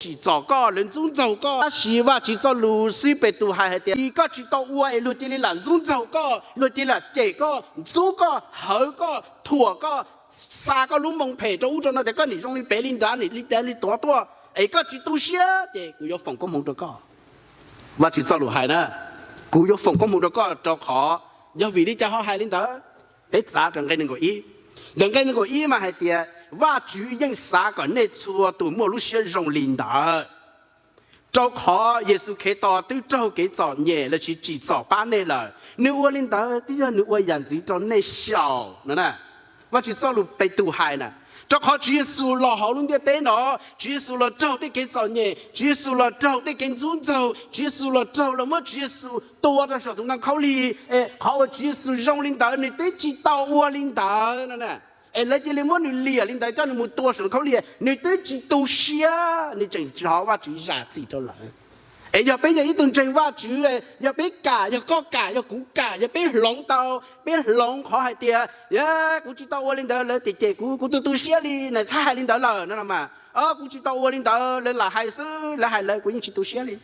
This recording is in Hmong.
tsim txom koj, lawv ntxub ntxaug koj. Tab sis Vajtswv txoj lus xib Petus hais hais tias, koj tsis tau ua es luag cia li lam ntxub ntxaug koj, luag cia li lam cem koj, ntxub koj, hawv koj, thuam koj, xa koj lub moo phem rau ub rau no tias koj nim zoo li pem li nrad, nim li cas li tuav tuaj, es koj tsis tu siab ces kuv yuav foom koob hmoov rau koj. Vajtswv txoj lus hais na, kuv yuav foom koob hmoov rau koj rau qhov, yog vim li cas ho hais li ntawd? Peb txav rau nqe nees nkaum ib. Ntawm nqe nees nkaum ib mas hais tias, Vajtswv yeej xav kom nej txhua tus muaj lub siab zoo li ntawd, rau qhov Yexus Khetos twb raug kev txom nyem los sis tsim txom pab nej lawm. Nws ua li ntawd twb yog nws ua yam ntxwv rau nej xyaum no na. Vajtswv txoj lus Petus hais na, rau qhov Tswv Yexus los hauv lub ntiaj teb no, Tswv Yexus los raug tej kev txom nyem, Tswv Yexus los raug tej kev ntxub ntxaug, Tswv Yexus los raug, los muab Tswv Yexus tua rau saum tus ntoo khaub lig. Es qhov uas Tswv Yexus zoo li ntawd nws twb tsis tau ua li ntawd no na. Es lawv cia li muab nws liam li ntawd coj nws mus tua saum ntoo khaub lig, nws twb tsis tu siab, nws tseem thov Vajtswv zam txim rau lawv. Es yog peb yog ib tug ntseeg Vajtswv, yog peb kam, yog koj kam, yog kuv kam, yog peb hloov tau, peb hloov qhov hais tias, kuv tsis tau ua li ntawd, lawv cem cem kuv, kuv tu tu siab li na, txhob hais li ntawd lawm no mas, kuv tsis tau ua li ntawd, lawv lam hais xwb, lawv hais lawv, kuv yeej tsis tu siab li.